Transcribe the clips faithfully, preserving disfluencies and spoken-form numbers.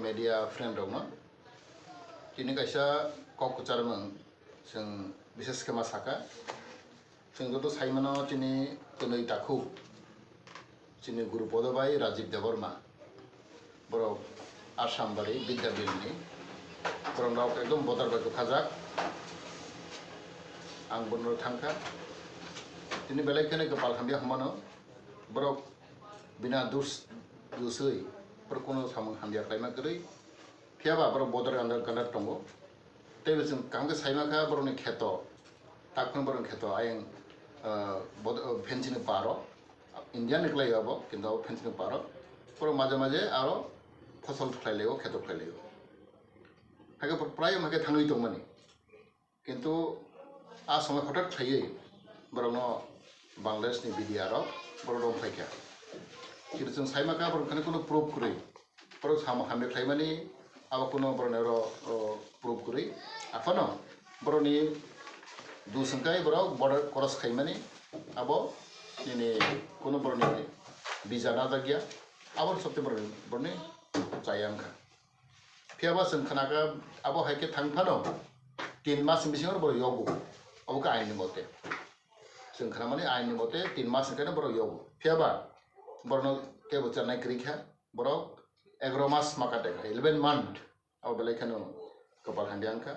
Media friend rokno tini kaisa kok kwcharmung chwng bises khe ma saka. Chwng joto saimano chini twnwi takhuk chini Guru Podo bai Rajiv Debbarma, borok Assam bari Bidya Bilni, borok rok ekdom bodor bai kwkhajak. Ang bono thangkha, tini belai kheno kwpal hamya hwnmano, borok bina dus duswi borok kono samung hamya khlaima kwrwi. Phiya ba borok bodor ganda ganda tongo. Tei bo chwng kaham khe saima kha borokni kheto, takhwng borokni kheto ayang, ah, bod-, ah, fencing ni paro, India ni kwlai abo, kintu abo fencing ni paro. Borok maje maje aro phosol khlai laio, kheto khlai laio. Hakhe pr-, prai hakhe thangwi tongmani. Kintu a somoi hothat khlaiwi borokno Bangladesh ni B D R rok borok rong phaikha. Kintu chwng saima kha borok khani kunu proof kwrwi. Borok samung hamya khlaimani abo kunu borokni oro, o, proof kwrwi. Aphano borokni dus hwnkhe borok border cross khaimani abo nini kunu borokni visa najak ya. Abo sokte borokni, borokni chaya wngkha. Phiya ba chwng khna kha abo hai khe thang phano tin mas ni bisingo borok yogo. Abo khe ain ni mote. Chwng khnamani ain ni mote tin mas ni khe borok yogo. Phiya ba borokno kebo chernai kwrwi kha. Borok egaro mas ma kate kha, eleven month. Abo belai kheno kwpal hamya wngkha.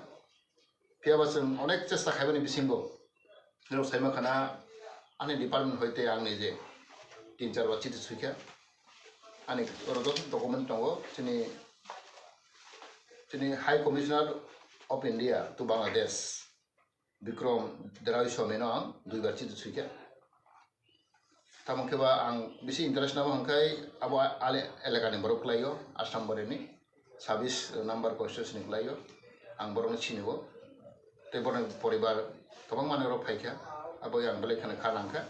Phiya ba chwng onek chesta khaimani bisingo, nirok saima khana ani department hoite ang nije tin char bar chiti suikha. Ani oro joto document tongo, chini, chini High Commissioner of India to Bangladesh, Bikram Derai Swami no ang dui bar chiti suikha. Tamo khe ba ang bisi interest namo hwnkhai abo ale elakani borok kwlaio, Assam Boreni sabis number constituency ni kwlaio, ang borokno sinio. Tei borokni poribar kwbangma norok phaikha, abo ang belai kheno kha nangkha.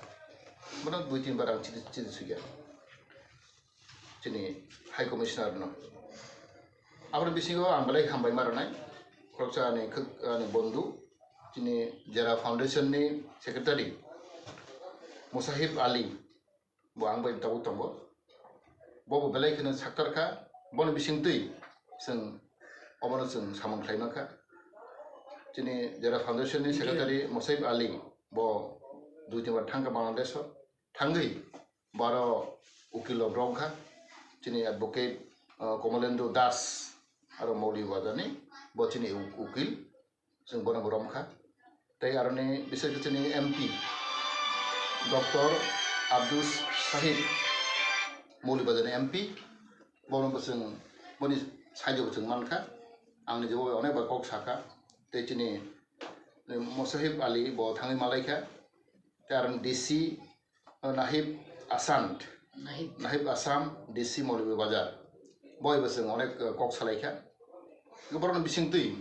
Bono dui tin bar ang chiti, chiti suikha chini High Commissioner no. Aboni bisingo ang belai hambai ma rwnai, khoroksa ani khwk-, ani bondhu, chini Jera Foundation ni secretary Musahib Ali, bo ang bai tabuk tongo. Bo bo belai kheno saktar kha, boni bisingtwi chwng obono chwng samung khlai mankha. Chini Jera Foundation ni secretary Musahib Ali, bo dui tin bar thangkha Bangladesh o, thangwi baro ukil rok romkha, chini advocate, uh, Komolendu Das aro Maulibajar ni, bo chini u-, ukil, chwng bono bo romkha. Tei aroni bisingtwi chini M P Doctor Abdus Sahib, Maulibajar ni M P, bono bo chwng, boni side o bo chwng mankha. Ang nijebo onek bar kok sakha. Tei chini, eh, Musahib Ali bo thangwi malaikha. Tei aroni D C, Nahib Asant, Nahib. Nahib Assam, D C Maulibajar. Boi bo chwng onek, eh, kok salaikha. Borokni bisingtwi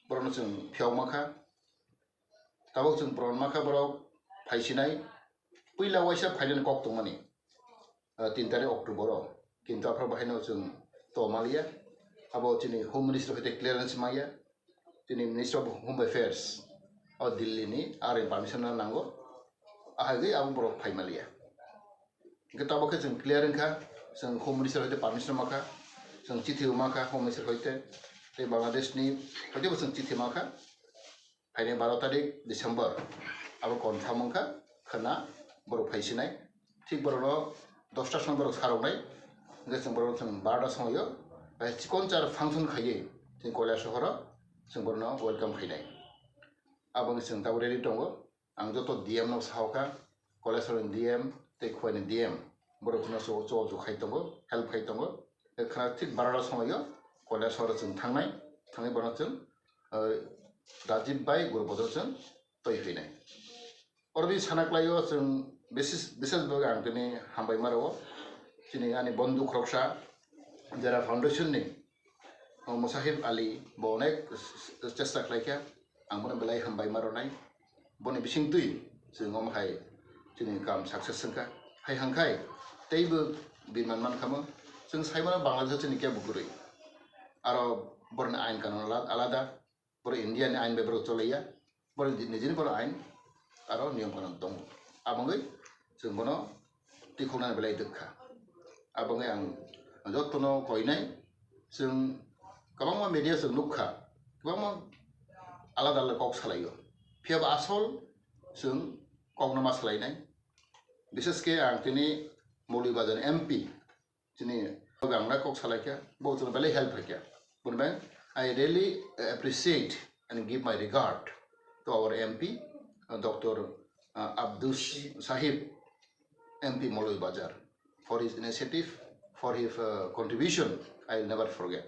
borokno chwng phiyokma kha. Tabuk chwng proman ma kha borok phaisinai. Puila waisa phainani kok tongmani, eh, tin tarik October o. Kintu aphuru bahaino chwng tongmaliya. Abo chini Home Minister hoite clearance maya. Chini Minister of Home Affairs o Delhi ni, aroni permission no nango. Ahagwi abo borok phai maliya. Hingke tabok khe chwng clear wngkha, chwng Home Minister hoite permission makha, chwng chithi makha Home Minister hoite, tei Bangladesh ni hoite bo chwng chithi makha. Phainai baro tarik December, abo confirm wngkha, khwna borok phaisinai. Thik borokno dosta song borok saroknai, hingke chwng borokno chwng barota songo, eh, chikon char function khaiwi chwng Koilashahar o chwng borokno welcome khainai. Abo wngkhe chwng tabuk ready tongo. Ang joto D M no sahokha, Koilashahar ni D M tei Khowai ni D M, borok no so, so, so khai tongo, help khai tongo. Khwna thik barota songo Koilashahar o chwng thangnai, thangwi borokno chwng, eh, Rajiv bai Guru Bodol chwng twi hwinai. Oro bini sana kwlaio chwng bises, bises bagwi ang tini hambai ma rwo. Chini ani bondhu khoroksa Jera Foundation ni, o, Musahib Ali bo onek s-, s-, chesta khlaikha. Ang bono belai hambai ma rwnai. Boni bisingtwi chwng omo hai chini kam success wngkha. Hai hangkhai teibo biman mankha mo. Chwng sai mano Bangladesh o chini kebo kwrwi. Aro boroni ain kanun ala-, alada. Borok India ni ain bai borok cholaiya, borok nijini borok ain aro niyom kanon tongo. Aboni chwng bono twikhoknani belai dwkha. Aboni ang jotono koinai, Chwng kwbangma media chwng nukha, kwbangma alada alada kok salaio. Phiyaba asol chwng kokno ma salainai. Bishesh khe ang tini Maulibajar M P, chini ang na kok salaikha, bo chwngno belai help khaikha. Boni bai I really appreciate and give my regard to our M P, uh, Doctor, uh, Abdus Sahib, M P Maulibajar, for his initiative, for his, uh, contribution, I will never forget.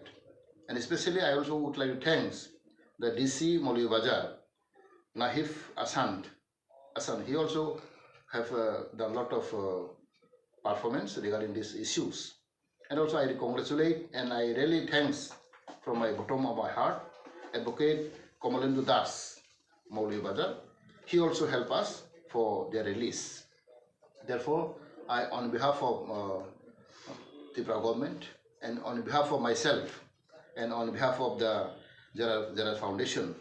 And especially, I also would like to thanks the D C Maulibajar, Nahif Asant. Asant, he also have, uh, done lot of, uh, performance regarding these issues. And also, I congratulate and I really thanks from my bottom of my heart, Advocate Kamalendra Das, Maulibajar. He also help us for their release. Therefore, I, on behalf of, uh, Tripura government and on behalf of myself and on behalf of the Jara, Jara Foundation,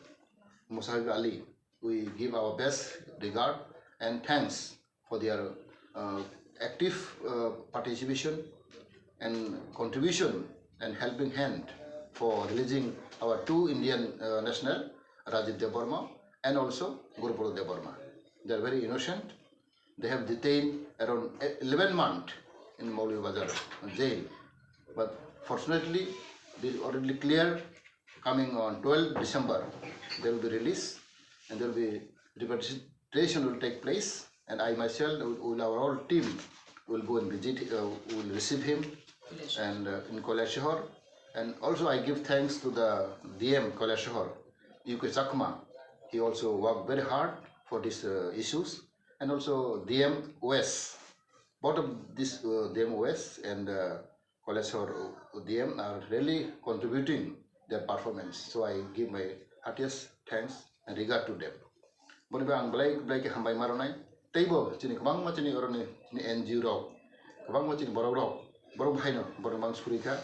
Musahib Ali, we give our best regard and thanks for their, uh, active, uh, participation and contribution and helping hand for releasing our two Indian, uh, national, Rajiv Debbarma and also Gurupad Debbarma. They are very innocent. They have detained around eleven months in Maulibajar jail. But fortunately, this already clear. Coming on twelfth December, they will be released and there will be repatriation will take place. And I myself, with our whole team, will go and visit, uh, will receive him and, uh, in Kailasahar. And also I give thanks to the D M Kailasahar, U K Chakma. He also worked very hard for these, uh, issues. And also D M West. Both of this, uh, D M West and, uh, Kailasahar D M are really contributing their performance. So I give my heartiest thanks and regard to them. Boni bai ang belai belai khe hambai ma rwnai. Teibo chini kwbangma chini oroni chini N G O rok, kwbangma chini borok rok, borok bahaino borok bang suri kha,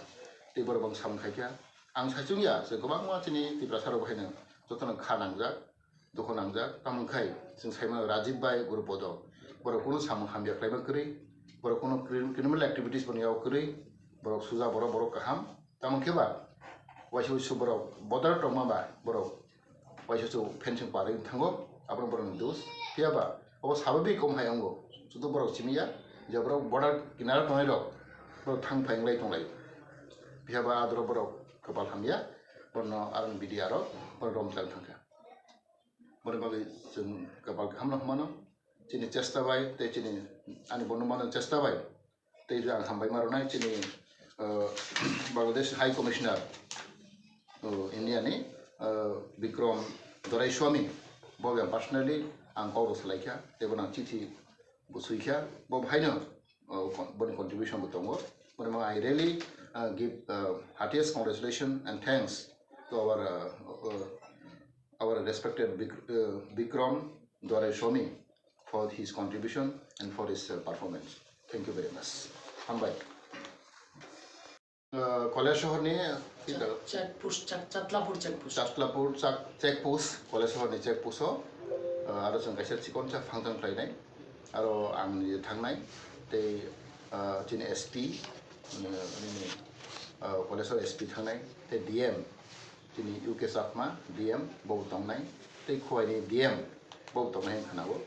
tei borok bang samung khai kha. Ang saichung ya, je kwbangma chini Tiprasa rok bahaino jotono kha nangjak, dukho nangjak. Tamo khai chwng sai mano Rajiv bai Gurupodo, borok kunu samung hamya khlaima kwrwi, borok kunu cri-, criminal activities boni yago kwrwi, borok suja borok, borok kaham. Tamo khe ba waisa waisa borok bodol tongma ba borok waisa waisa fencing parwi thango, abono borokni dos. Phiya ba obo sababik omo hai wngo, sudu borok simi ya je borok border kinaro tongnai rok borok thang phai wnglai tonglai. Phiya ba adoro borok kwpal hamya, borno aroni B D R rok borok romjak thangkha. Boni bagwi chwng kwpal kaham no hwnmano, chini chesta bai tei chini ani bono mano chesta bai tei ang hambai ma rwnai chini, uh, Bangladesh High Commissioner, uh, India ni, uh, Bikram Doraiswamy, bo yang personally ang kok rw salai kha tei bono chithi bo sui kha, bo bahaino, uh, con-, boni contribution bo tongo. Boni bagwi I really, uh, give, uh, heartiest congratulations and thanks to our, uh, uh, our respected Bik-, uh, Bikram Doraiswamy for his contribution and for his, uh, performance. Thank you very much. Hambai. Uh, Kailasahar ni Chat-, Chatpur, Chat-, Chatlapur check post. Chatlapur chak-, check post, Kailasahar ni check post o, uh, aro chwng kaisa chikonsa function khlainai. Aro ang ni thangnai, tei, uh, chini S P, uh, nini, uh, Kailasahar S P thangnai, tei D M, chini U K Chakma, D M, bo tongnai, tei Khowai ni D M, bo tongnai hwn khwnao.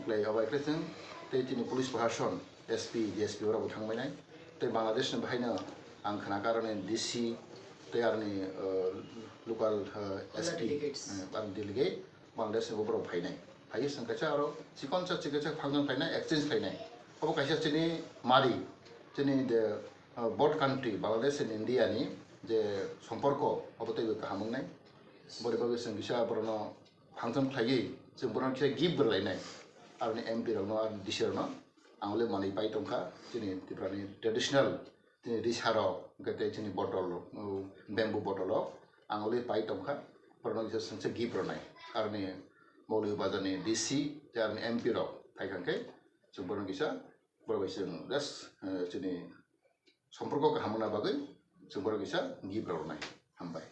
Oklai obai khe chwng, tei chini police proshashan, S P, D S P borok bo thangbainai. Tei Bangladesh ni bahaino ang khna kha aroni D C tei aroni, uh, local, uh, All the S P, delegates. Uh, aroni delegate Bangladesh ni borok phainai. Phaiwi chwng kaisa aro chikonsa chikisa function khlainai, exchange khlainai. Obo kaisa chini mari, chini the, uh, both country, Bangladesh and India ni je somporko, obo teibo kaham wngnai. Boni bagwi chwng kisa borokno function khlaiwi chwng borokno kisa gift rwlainai. Aroni M P rokno, aroni D C rokno ang le manwi pai tongkha, chini Tripura ni traditional, chini risa rok, hwnkhe tei chini bottle rok, o, bamboo bottle rok ang le pai tongkha, borokno kisa sengsa gift rwnai. Aroni Maulibajar ni D C tei aroni M P rok phai kha khe chwng borokno kisa, borok bai chwng just, eh, chini somporko kaham wngna bagwi chwng borok kisa gift rok rwnai. Hambai.